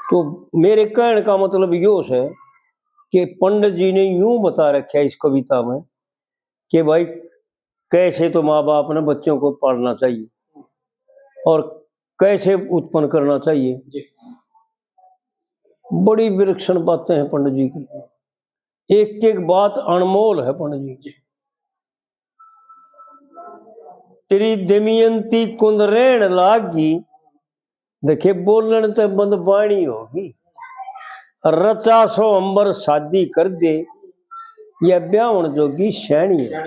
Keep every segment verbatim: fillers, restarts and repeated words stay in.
तो मेरे कहने का मतलब यो है कि पंडित जी ने यूं बता रखा है इस कविता में कि भाई, कैसे तो माँ बाप ने बच्चों को पालना चाहिए और कैसे उत्पन्न करना चाहिए। जी। बड़ी विलक्षण बातें हैं पंडित जी की, एक एक बात अनमोल है पंडित जी। जी। तेरी दमयंती कुंद रहन लाग गई, देखे बोलण ते बंद बाणी होगी। रचा सो अंबर शादी कर दे, या ब्याहण जोगी सैणी है।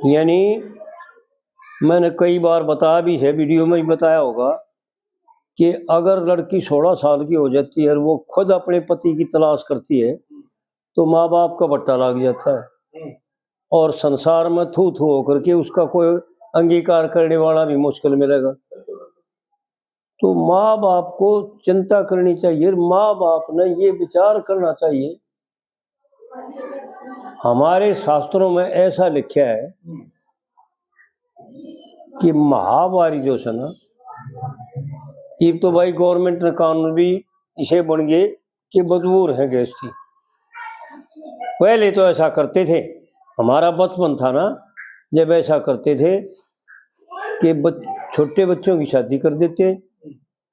यानी मैंने कई बार बताया भी है, वीडियो में भी बताया होगा कि अगर लड़की सोलह साल की हो जाती है और वो खुद अपने पति की तलाश करती है, तो माँ बाप का बट्टा लग जाता है। हम्म। और संसार में थू थू होकर के उसका कोई अंगीकार करने वाला भी मुश्किल मिलेगा। तो माँ बाप को चिंता करनी चाहिए, माँ बाप ने ये विचार करना चाहिए। हमारे शास्त्रों में ऐसा लिखा है कि महावारी जो है ना, इब तो भाई गवर्नमेंट ने कानून भी इसे बन गए कि मजबूर है गृहस्थी। पहले तो ऐसा करते थे, हमारा बचपन था ना, जब ऐसा करते थे कि बच-, छोटे बच्चों की शादी कर देते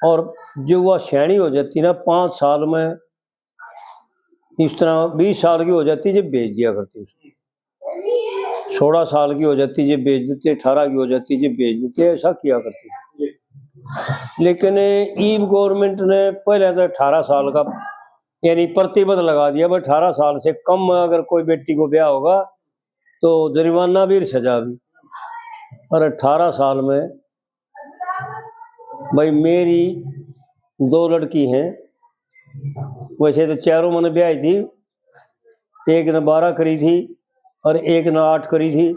और जो वह सैणी हो जाती ना, पाँच साल में, इस तरह बीस साल की हो जाती, जब भेज दिया करते उसको। सोलह साल की हो जाती, जब भेज देते, अठारह की हो जाती, जब भेज देते, ऐसा किया करते। लेकिन ईब गवर्नमेंट ने पहले तो अठारह साल का यानी प्रतिबंध लगा दिया, भाई अठारह साल से कम में अगर कोई बेटी को ब्याह होगा तो जुर्माना भी, सजा भी। और अठारह साल में भाई मेरी दो लड़की हैं, वैसे तो चारों मैंने ब्याही थी, एक ने बारह करी थी और एक ने आठ करी थी,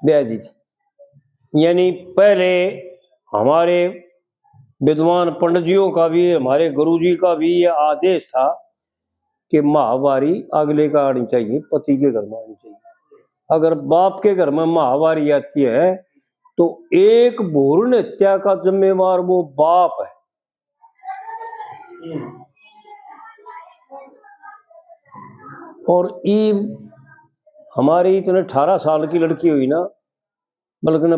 ब्याह दी थी। यानी पहले हमारे विद्वान पंडित जियों का भी, हमारे गुरु जी का भी ये आदेश था कि माहवारी अगले का आनी चाहिए, पति के घर में आनी चाहिए। अगर बाप के घर में माहवारी आती है तो एक भ्रूण हत्या का जिम्मेवार वो बाप है। और ईब हमारी इतने अठारह साल की लड़की हुई ना, बल्कि न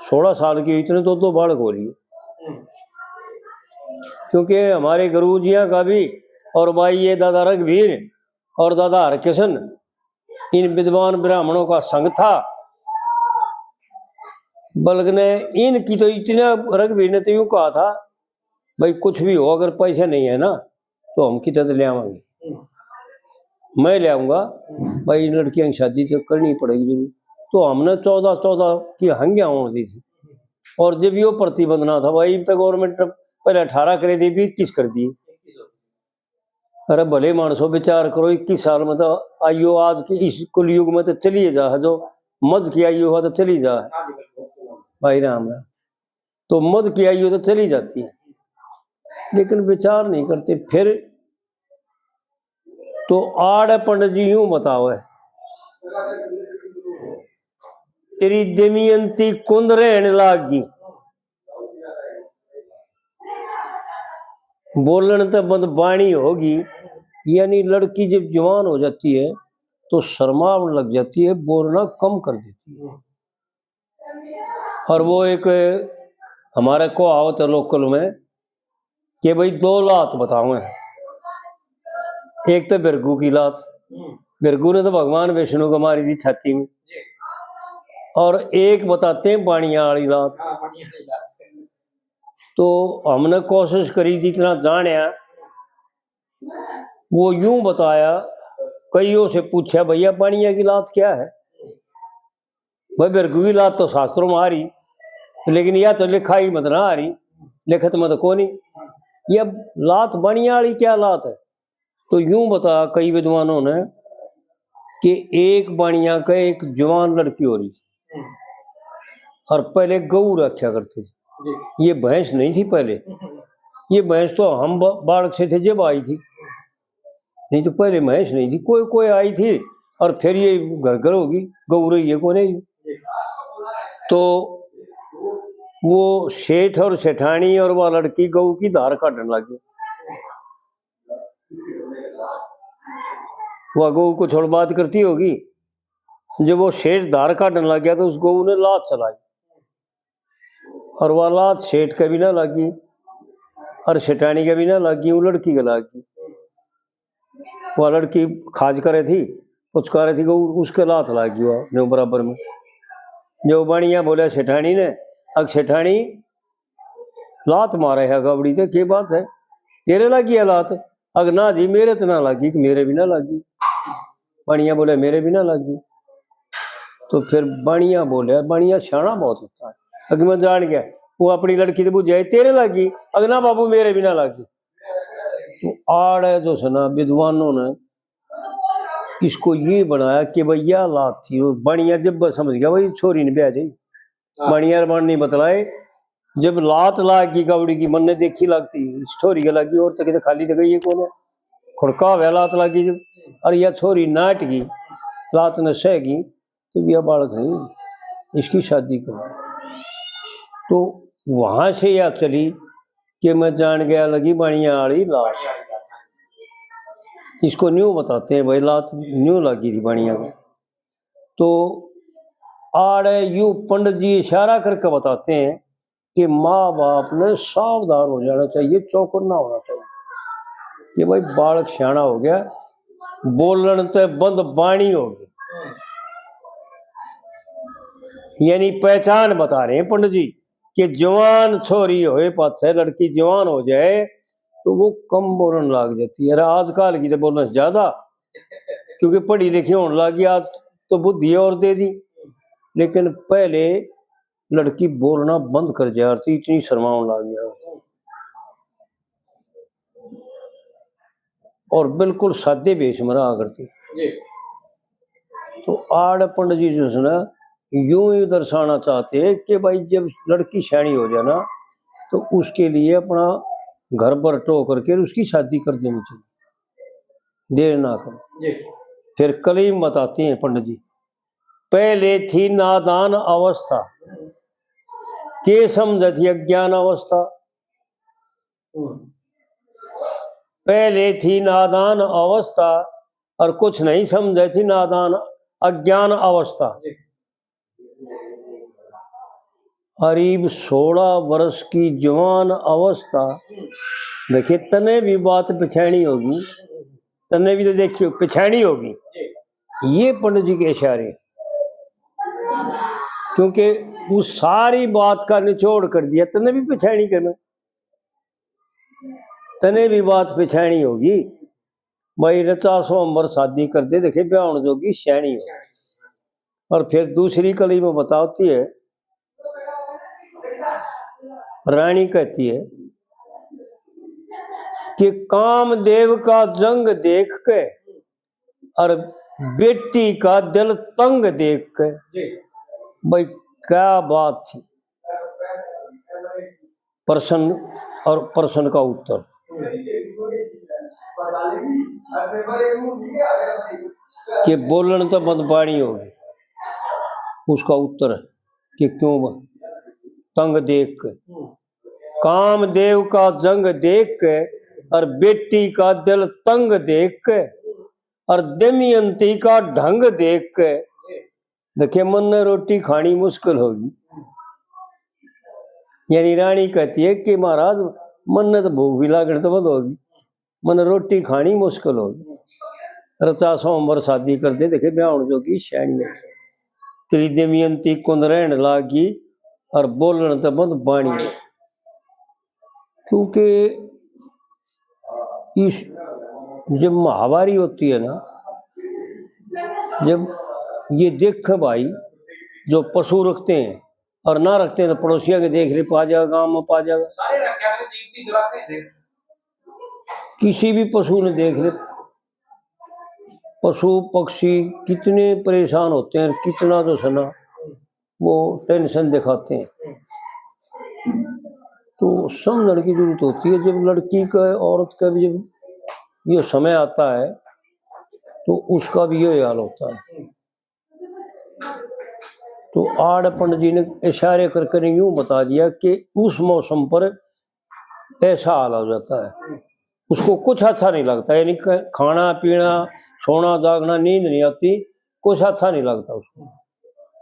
सोलह साल की हुई, इतने तो दो बालक हो रही है। क्योंकि हमारे गुरु जिया का भी, और भाई ये दादा रघुवीर और दादा हरकिशन, इन विद्वान ब्राह्मणों का संग था। बल्कि ने इनकी तो इतना, रघुवीर ने तो यूं कहा था, भाई कुछ भी हो, अगर पैसे नहीं है ना तो हम कितने तो ले आवांगे, मैं ले आऊंगा, भाई इन लड़कियां की शादी तो करनी पड़ेगी जरूर। तो हमने चौदह चौदह की हंग्या होने दी थी। और जब यो प्रतिबंध ना था भाई, तब गवर्नमेंट ने पहले अठारह करे थे, भी इक्कीस कर दिए। अरे भले मानसो, विचार करो, इक्कीस साल में तो आयु आज के इस कलयुग में तो चलिए जा है, जो मध की आयु है तो चली जा है। भाई राम राम। तो मध की आयु तो चली जाती है, लेकिन विचार नहीं करते। फिर तो आड़ पंडित जी यूं बतावे, तेरी दमयंती कुंद रहन लाग गई, बोलण ते बंद बाणी होगी। यानी लड़की जब जवान हो जाती है तो शर्मावन लग जाती है, बोलना कम कर देती है। और वो एक हमारे कहावत है लोकल में कि भाई दो लात बताऊं, एक तो भृगु की लात, भृगु ने तो भगवान विष्णु को मारी थी छाती में, और एक बताते हैं बाणिया वाली लात। तो हमने कोशिश करी, जितना जाण्या, वो यूं बताया, कईयों से पूछा, भैया बाणिया की लात क्या है? भाई भृगु की लात तो शास्त्रों में आ रही, लेकिन यह तो लिखा ही मत ना आ रही, लिखत मत को नहीं। ये लात बाणिया वाली क्या लात है? तो यूं बता कई विद्वानों ने कि एक बाणिया का एक जवान लड़की हो रही थी, और पहले गऊ रखा करते थे। ये भैंस नहीं थी पहले, ये भैंस तो हम ब-, बालक से थे जब आई थी, नहीं तो पहले भैंस नहीं थी, कोई कोई आई थी और फिर ये घर घर होगी, गऊ रही है कोई नहीं। तो वो सेठ और सेठानी और वह लड़की गऊ की धार काटने लगी। वह गऊ कुछ और बात करती होगी। जब वो सेठ धार काटने लग गया तो उस गऊ ने लात चलाई, और वह लात सेठ के भी ना लगी और सेठानी के भी ना लगी, वो लड़की के लगी। वह लड़की खाज करे थी, पुचकारे थी, गऊ उसके लात लाग गई वह न्यू बराबर में। जो बाणिया बोला सेठानी ने, "अग सेठानी, लात मारे है गावड़ी ते, के बात है, तेरे लागी है लात?" "अग ना जी, मेरे तो ना लागी, मेरे भी ना लागी।" बाणिया बोले, "मेरे भी ना लागी।" तो फिर बाणिया बोले, बाणिया सियाणा बहुत होता है, "अग मैं जान गया, वो अपनी लड़की तो बुझाए, तेरे लागी?" "अग ना बाबू, मेरे भी ना लागी।" तो आड़े जो सै ना विद्वानों ने इसको ये बनाया कि भाई यह लात थी। और बाणिया जब समझ गया भाई छोरी ने ब्याह जाई, हाँ। बाणिया रे बाण नहीं बतलाए, जब लात लाग गई गावड़ी की, मन ने देखी लागती, इस छोरी के लागी, और तक तो खाली जगह ये कौन है, खुड़का हुआ लात लागी जब, और यह छोरी नाट गई, लात ने सह गई, तो यह बालक नहीं, इसकी शादी कर दो। तो वहां से यह चली कि मैं जान गया लगी बाणिया वाली लात। इसको न्यू बताते हैं भाई, लात न्यू लागी थी बाणिया को। तो आड़े यू पंडित जी इशारा करके बताते हैं कि माँ बाप ने सावधान हो जाना चाहिए, चौकन्ना होना चाहिए कि भाई बालक सियाणा हो गया, बोलण ते बंद बाणी होगी। यानी पहचान बता रहे हैं पंडित जी कि जवान छोरी होए पाछे लड़की जवान हो जाए तो वो कम बोलने लग जाती है। अरे आजकल की तो बोलना ज्यादा, क्योंकि पढ़ी लिखी होने लगी, आज तो बुद्धि और दे दी, लेकिन पहले लड़की बोलना बंद कर दिया करती, इतनी शर्माने लग गया करती। और बिल्कुल सादे भेष में रहा करती। जी। तो आड़ पंडित जी जो है ना, यूं ही दर्शाना चाहते हैं कि भाई जब लड़की सियाणी हो जाए ना, तो उसके लिए अपना घर बर टो करके उसकी शादी कर देनी चाहिए, देर ना करो। जी। फिर कलीम बताते हैं पंडित जी, पहले थी नादान अवस्था, के समझे थी अज्ञान अवस्था। हम्म। पहले थी नादान अवस्था और कुछ नहीं समझे थी नादान अज्ञान अवस्था। जी। करीब सोलह वर्ष की जवान अवस्था। देखिए, तने भी बात पिछानी होगी, तने भी तो देखियो पिछानी होगी। जी। ये पंडित जी के इशारे, क्योंकि उस सारी बात का निचोड़ कर दिया, तने भी पिछानी करना, तने भी बात पिछानी होगी। भाई रचा सो अंबर शादी कर दे, देखे ब्याहण जोगी सियाणी हो। और फिर दूसरी कली में बताती है, रानी कहती है कि कामदेव का जंग देख के और बेटी का दिल तंग देख के। जी। भाई क्या बात थी। प्रश्न और प्रश्न का उत्तर कि बोलण तो बंद बाणी होगी, उसका उत्तर कि क्यों तंग देख के, कामदेव का जंग देख के और बेटी का दिल तंग देख के और दमयंती का ढंग देख के, देखे मन ने रोटी खानी मुश्किल होगी। यानी रानी कहती है कि महाराज, मन ने तो भूख भी लागण तो बंद होगी, मन रोटी खानी मुश्किल होगी। रचा सो अंबर शादी कर दे, देखे ब्याहण जोगी सियाणी है। तेरी दमयंती कुंद रहन लागी और बोलण ते बंद बाणी। क्योंकि इस, जब महावारी होती है ना, जब ये देखे भाई जो पशु रखते हैं और ना रखते हैं तो पड़ोसियों के देख ले, पा जाएगा, गांव में पा जाएगा। सारे रखे हैं, जीवती जो रखे हैं, देख। किसी भी पशु ने देख ले, पशु पक्षी कितने परेशान होते हैं, कितना जो है ना वो टेंशन दिखाते हैं। तो समझण की जरूरत होती है, जब लड़की का, औरत का भी जब ये समय आता है तो उसका भी ये हाल होता है। तो आड़ पंडित जी ने इशारे करके ने यूं बता दिया कि उस मौसम पर ऐसा हाल हो जाता है, उसको कुछ अच्छा नहीं लगता, यानी क-, खाना पीना, सोना जागना, नींद नहीं आती, कुछ अच्छा नहीं लगता उसको,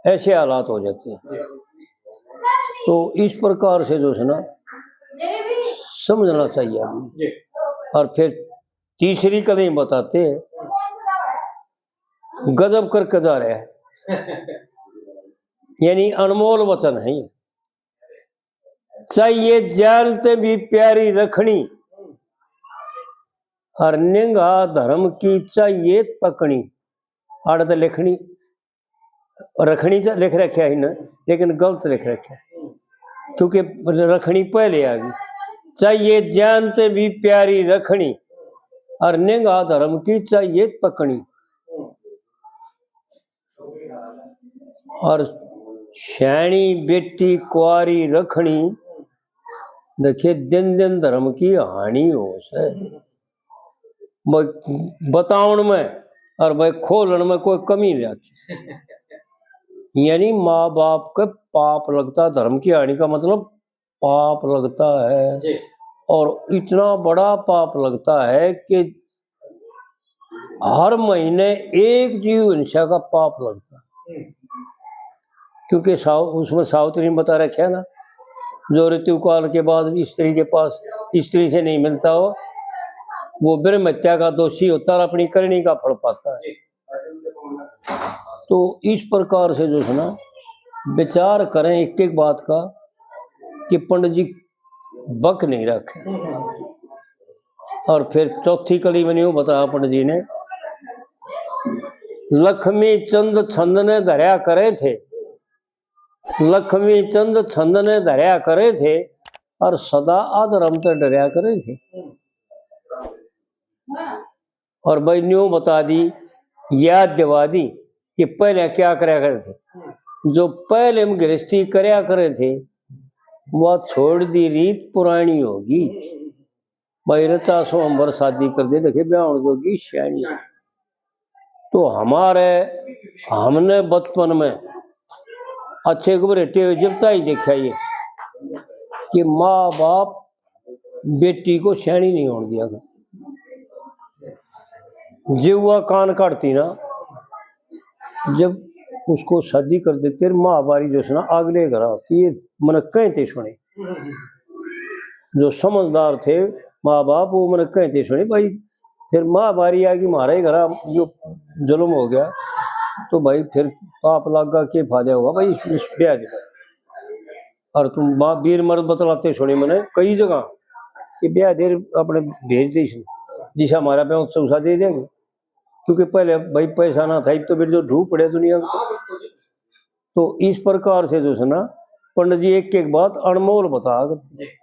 ऐसे हालात हो जाते हैं। तो इस प्रकार से जो है ना, समझना चाहिए आदमी। और फिर तीसरी कली बताते हैं, गजब करके जा रहा है, यानी अनमोल वचन है ये। चाहिए जान ते भी प्यारी रखनी, और निंगा धर्म की चाहिए तकनी। आड़ तो लिखनी, रखनी तो लिख रखा है ना, लेकिन गलत लिख रखा है, क्योंकि रखनी पहले आ गई। चाहिए जान ते भी प्यारी रखनी, और निंगा धर्म की चाहिए तकनी। और स्याणी बेटी कुआरी रखनी, देखे दिन दिन धर्म की हानि हो से। ब-, बतावण में और भाई खोलण में कोई कमी नहीं आती। यानी माँ बाप के पाप लगता, धर्म की हानि का मतलब पाप लगता है। जी। और इतना बड़ा पाप लगता है कि हर महीने एक जीव हिंसा का पाप लगता है। हम्म। क्योंकि साव-, उसमें सावित्री ने बता रखा है ना, जो ऋतु काल के बाद स्त्री के पास, स्त्री से नहीं मिलता हो, वो ब्रह्म हत्या का दोषी होता है और अपनी करनी का फल पाता है। तो इस प्रकार से जो है ना, विचार करें एक एक बात का कि पंडित जी बक नहीं रखे। और फिर चौथी कली में यूं बताया पंडित जी ने, लक्ष्मी चंद छंद ने धरया करे थे, लक्ष्मी चंद छंद ने धरया करे थे, और सदा अधर्म ते डरया करे थे। और भाई न्यू बता दी, याद दिवा दी कि पहले क्या करया करे थे। जो पहले हम गृहस्थी करया करे थे, वह छोड़ दी रीत पुरानी होगी। भाई रचा सो अंबर शादी कर दे, देखे ब्याह होने जोगी स्याणी। तो हमारे, हमने बचपन में अच्छे घबरेटे हुए जब ताई देखा ये कि माँ बाप बेटी को स्याणी नहीं होने दिया। जे हुआ कान काटती ना, जब उसको शादी कर देते, माँ बारी जो है ना, अगले घर आती, ये मन कहते सुने। जो समझदार थे माँ बाप, वो मन कहते सुने, भाई, फिर माँ बारी आ गई, म्हारा ही घर यो जुल्म हो गया, तो भाई, फिर पाप लाग गया, के फायदा होगा भाई, इस, इस ब्याह दे। और तुम माँ वीर मर्द बतलाते सुने मैंने कई जगह कि ब्याह दे, अपने भेज दे इसने, जिसे हमारा ब्याह उत्सव सा दे देंगे, क्योंकि पहले भाई पैसा ना था, इब तो फिर जो ढूंढ पड़े दुनिया को। तो इस प्रकार से जो है ना, पंडित जी एक एक बात अनमोल बता करते।